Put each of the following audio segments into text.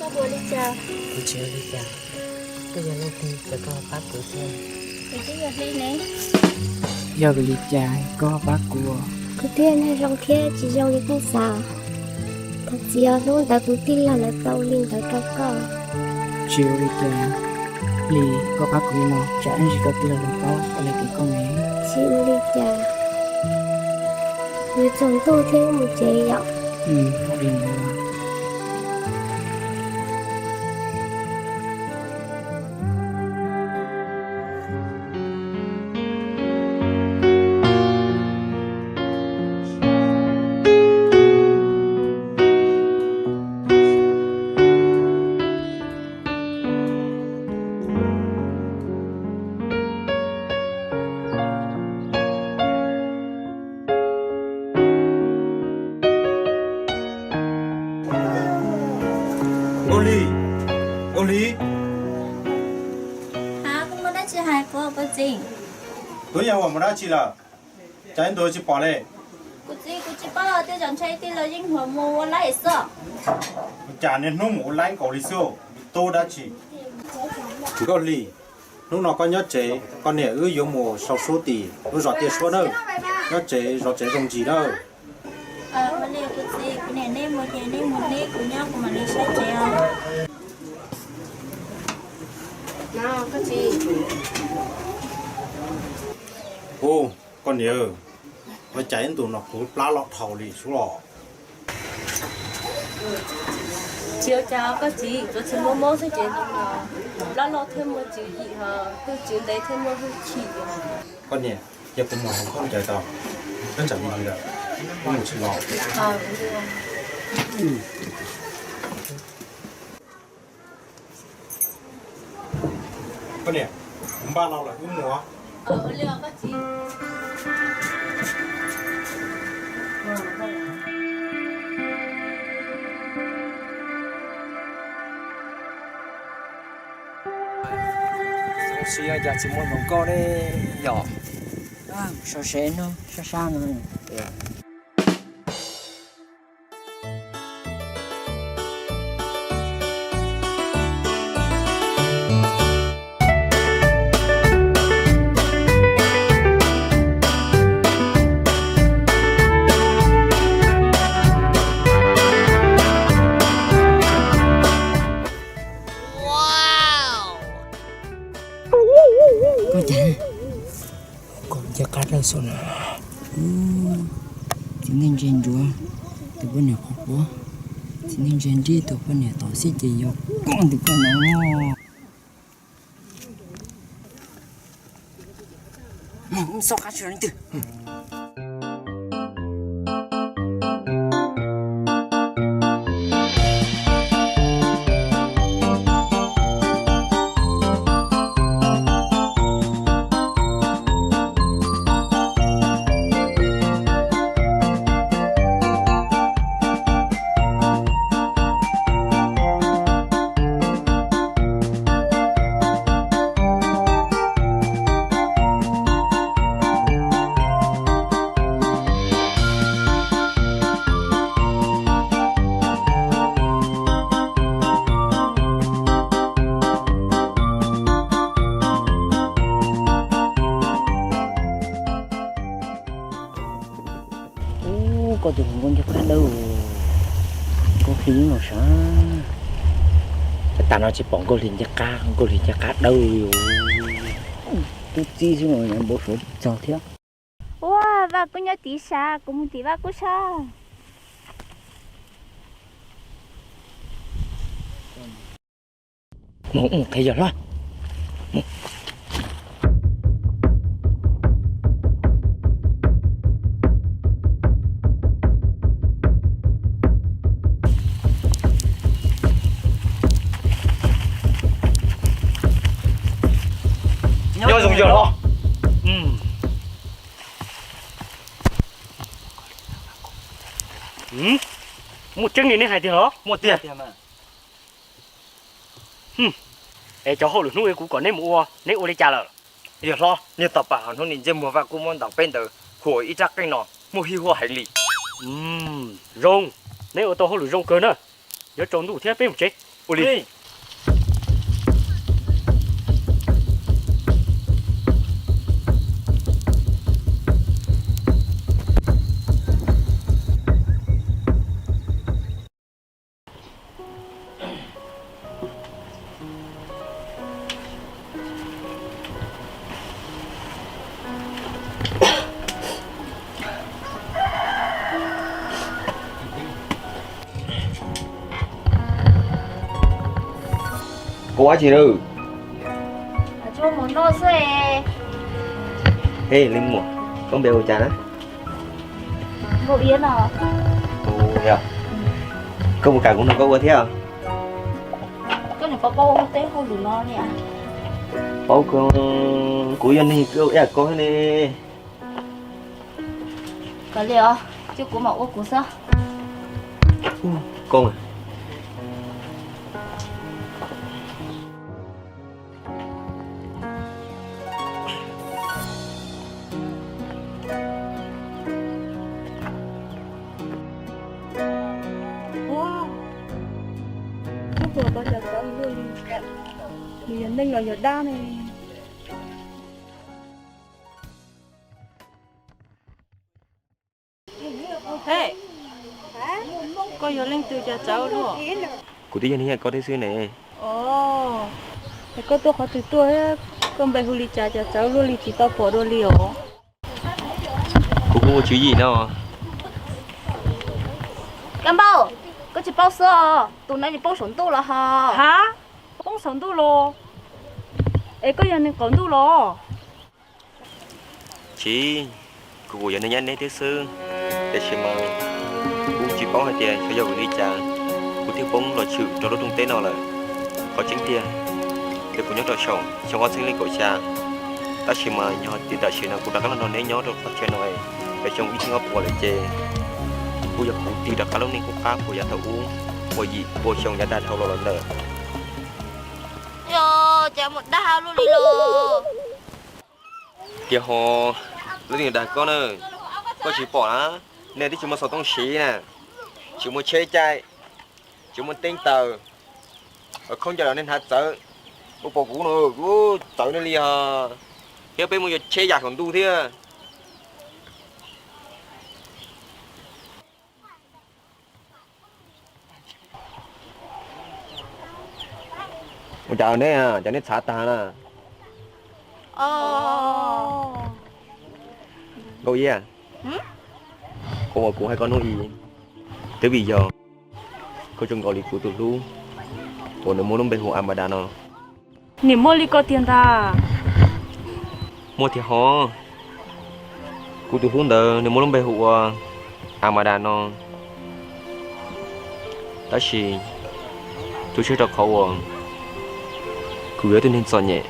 Koj ua li cas? Kuv tsis ua li cas. Koj yog leej twg es koj pab kuv thiab? Kuv twb yog Hli ne. Yog vim li cas koj pab kuv? Kuv twb yog neeg zoo thiab tsis zoo li koj xav. Thov txim os, hnub ntawd kuv tij laug lawv tau ua li ntawd rau koj. Tsis ua li cas, Hli, koj pab kuv li no tsam ib ntsis koj tij laug lawv paub ua li cas rau koj ne. Tsis ua li cas, yuav tsaus ntuj thiab, wb mus tsev yom. Ua li ntawd. Nkauj Hli, Nkauj Hli. Hab, koj muaj dab tsi hais kuv, kuv txiv? Twb yog uas mus dab tsi lawm, cas ib ntus tsis pom li? Kuv txiv, kuv tsis paub, tej zaum ntshe tij laug Yeej Huas mus ua laib xwb. Cas niaj hnub mus ua laib nkaus li xwb, tub dab tsi? Nkauj Hli, hnub no koj nyob tsev, koj niam wb yuav mus sau sub tim lub zos Tiaj Suab nawb. Nyob tsev zov tsev zoo ntsis nawb. Ua li kuv txiv, kuv niam neb mus ces neb mus neb, kuv nyob kuv mam li saib tsev os. Ub, koj niam, ua cas ib ntus no kuv plab loj dhau li sub los? Tsis ua cas koj txiv, tsuas tsis muaj mob xwb ces plab loj thiab muaj tswv yim, hwj tswv ntev thiab muaj hwj chim. Koj niam, cia kuv mus hauv khaub ncaws tau, peb tsam me ntsis lawm, wb mus tsis los. Koj niam, kuv npaj no lawm wb mus. Zoo siab cas tsis muaj hluas nkauj ne yom. Sau seb no sab sab no. Koj cas, koj cia qab dawb xwb na. Txiv neej ntse nruav tus poj niam qhov quav, txiv neej ntse nrib tus poj niam tom xib ces yog koj tus koj no. Xauj qab tsis leej twg. Koj tus hluas nkauj ncaj qab dawb, Nkauj Hli no sav. Tam no tsis pom Nkauj Hli ncaj qab, Nkauj Hli ncaj qab dawb li. Tub txib xwb mas npau suav txog thiab. Ua, Vaj Kub nyob tim sav, kuv mus tim Vaj Kub saib. Mus, mus qhia yawg hlob. Nyob zoo yawg hlob. Muaj tseeb li neb hais tiag los? Muaj tiag. Es cov hauj lwm hnub kuv kom neb mus ua, neb ua li cas lawm? Yawg hlob, niag tau pam hauv hnub nim ntsej muag Vaj Kub muab ntaus peb ntawd hu ua ib rab qeej no muaj hwj huam heev li. Zoo, neb ua tau hauj lwm zoo kawg na. Yuav tsaus ntuj thiab, peb mus tsev. Ua li. Koj ua dab tsi na? Tsuas mus noj xwb. Hej, leej muam, koj npe hu cas na? Nkauj Iab no. Koj puas kam kuv nrog koj ua thiab? Koj nws paub paub ua tej hauj lwm no li? Paub kawg, kuv yog neeg ib yam koj ne. Kav liam os, cia kuv mam ua kuv xwb. Koj Nws yog neeg los yog dab ne? Koj yog leej twg cas txawv luaj? Kuv twb yog neeg ib yam koj thiab xwb ne. Es koj tuaj qhov twg tuaj? Koj npe hu li cas cas txawv luaj li tsis tau pom dua li os? Kuv kuj ua tswv yim no. Kab Npauj, koj tsis paub xwb os, tus no nws poob saum ntuj los hos. Ha, poob saum ntuj los? Es koj yog neeg qaum ntuj los? Tsis, kuv kuj yog neeg nyab neb thiab xwb, tiam sis mas kuv tsis paub hais tias xyov yog vim li cas kuv thiaj poob los tshwm rau lub rooj teb no lawm. Qhov tseeb tiag, ces kuv nyob rau saum xyoo ob txhiab leej kaum xya, tab sis mas yog tias tam sim no kuv rov qab los nrog neb nyob rau qhov chaw no es xyoo ib txhiab ob puas lawm ces kuj yog kuv tig rov qab lub neej qub qab puas yav thaum ub uas yim pua xyoo yav tag dhau los lawm ntawd. Yog cas mus dag luaj li los? Tias ho, lub neej dag koj na, koj tsis pom na, nej twb tsis muaj xov tooj siv na, tsis muaj tsheb caij, tsis muaj teeb taws, khaub ncaws los nej hnav txawv, ua pom kuv no kuv txawv nej li os. Thiab peb muaj yuav tsheb yam saum ntuj thiab. Ua cas neb, cas neb txhav tag na? Nkauj Iab, qhov uas kuv hais koj hnub i, twb vim yog koj zoo nkaus li kuv tus hlub uas nws muaj lub npe hu A Ma Da no. Nim muaj li koj tiag ntag. Muaj tiag hov. Kuv tus hlub ntawd nws muaj lub npe hu ua A Ma Da no. Tab sis tu siab rau qhov uas kuv yog ib tug neeg txom nyem.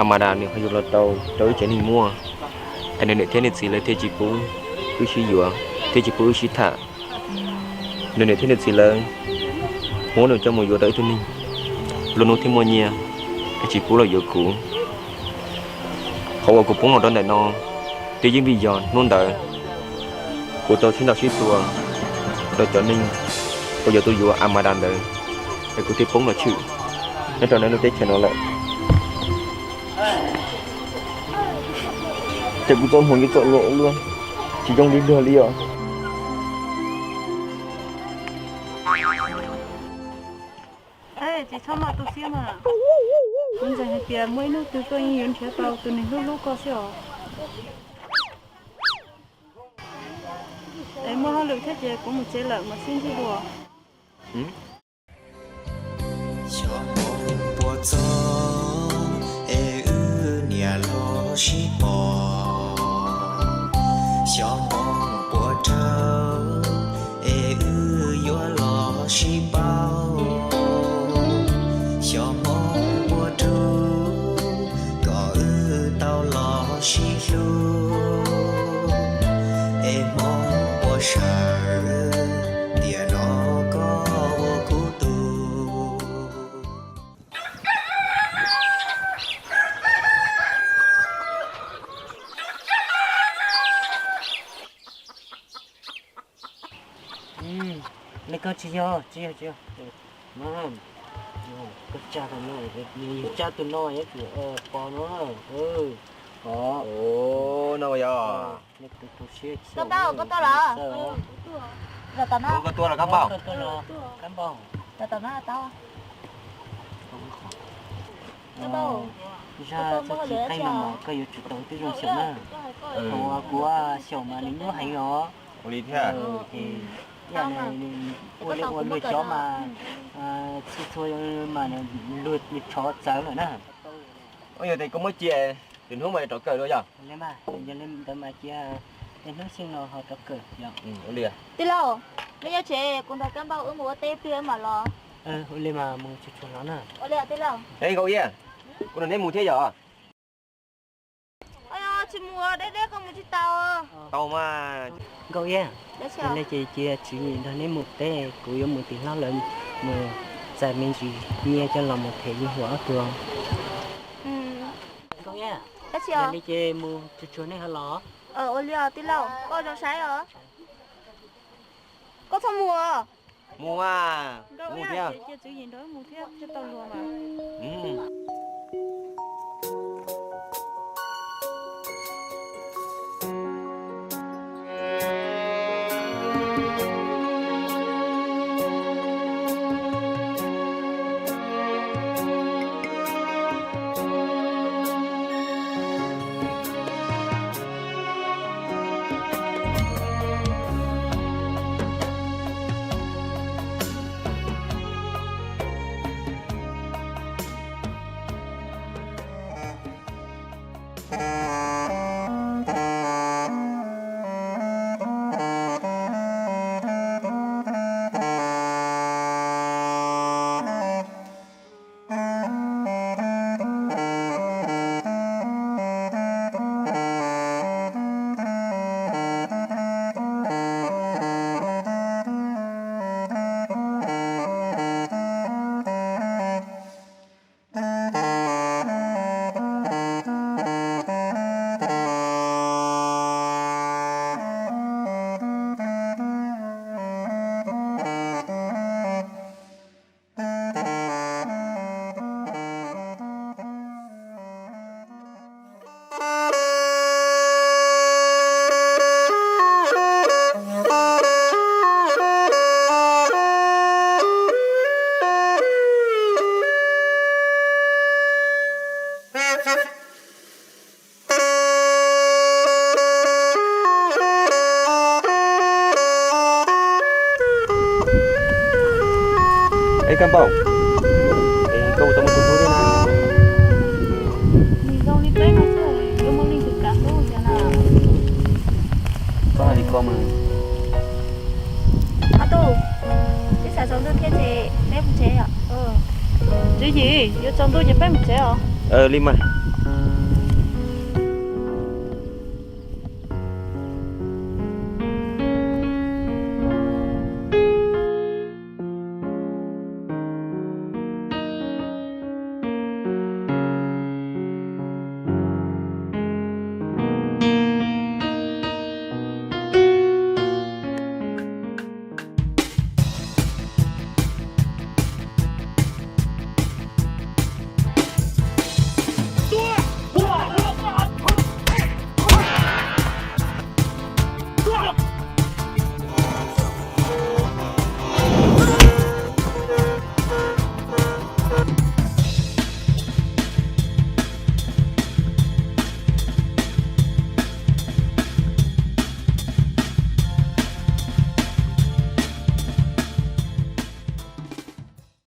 A Ma Da nws ho yuav los tau rau ib tsev neeg muaj, es nws niam thiab nws txiv lawv thiaj tsis pub wb sib yuav, thiaj tsis pub wb sib tham. Nws niam thiab nws txiv lawv muab nws coj mus yuav rau ib tug neeg luag hnub thiab muaj nyiaj, es tsis pub los yuav kuv. Qhov uas kuv poob los rau ntawm no twb yeej vim yog hnub ntawd kuv tau sib ntaus sib tua rau cov neeg uas yog tuaj yuav A Ma Da ntawd, es kuv thiaj poob los tshwm nyob rau lub teb chaws no lawm. Ces kuv txoj hmoo yuav txom nyem luaj, tsis zoo li luag li os. Tsis txhob maj tu siab mas. Kuv ntseeg hais tias muaj ib hnub twg koj yeej yuav nrhiav tau tus neeg hlub hlub koj xwb os. Es muaj hauj lwm thiab ces kuv mus tsev lawm, mam sib ntsib dua. Xyov hmoov puas txog es wb niam los sib pom, xyov hmoov puas raug es wb yuav los sib paub, xyov hmoov puas rug kom wb tau los sib hlub, es hmoov puas sawv tiam no koj ua kuv tug. Li koj tsis yog, tsis yog, tsis yog. Koj tsa tus no, yus tsa tus no, yus pom no. Koj paub, koj tuaj los? Koj tuaj los, koj paub. Zaj txoj kev qeej no mas koj yuav tsum tau tib zoo xyaum na. Thaum kuv xyaum mas nws nyuaj heev os. Ua li thiab. Ua li ua luag xyov mas txhua txhua mas luag tshov txawv lawm na. Yog tias koj muab cia, tus hnub mas rov kawm dua yog? Yog li ntawd mas cia tej hnub xyeej no ho rov kawm yog. Tij laug, me nyob tsev, kuv nrog Kab Npauj wb mus ua teb pliag wb mam los. Ua li mas mus tsuag tsuag los na. Ua li tij laug. Nkauj Iab, kuv nrog neb mus thiab yog? Tsis mus, deb deb koj mus tsis tau. Tau mas. Nkauj Iab, yog li ces cia tswv yim nrog neb mus teb, kuv yuav mus tim hlob lawv mus txais me ntsis nyiaj coj los mus them yij huam ob tug. Nkauj Iab, yog li ces mus tsuag tsuag nej ho los. Ua li os tij laug, koj zoo saib os. Koj txhob mus os. Mus mas, mus thiab. Ej, Kab Npauj, es koj ua tau muaj tus hlub thiab na? Nws zoo li peb no xwb, yuav muaj leej twg kam hlub tiag na? Koj hais li ko mas. Ob tug, twb xav tsaus ntuj thiab ces peb mus tsev os. Tswv Yim, yuav tsaus ntuj ces peb mus tsev os. Li mas.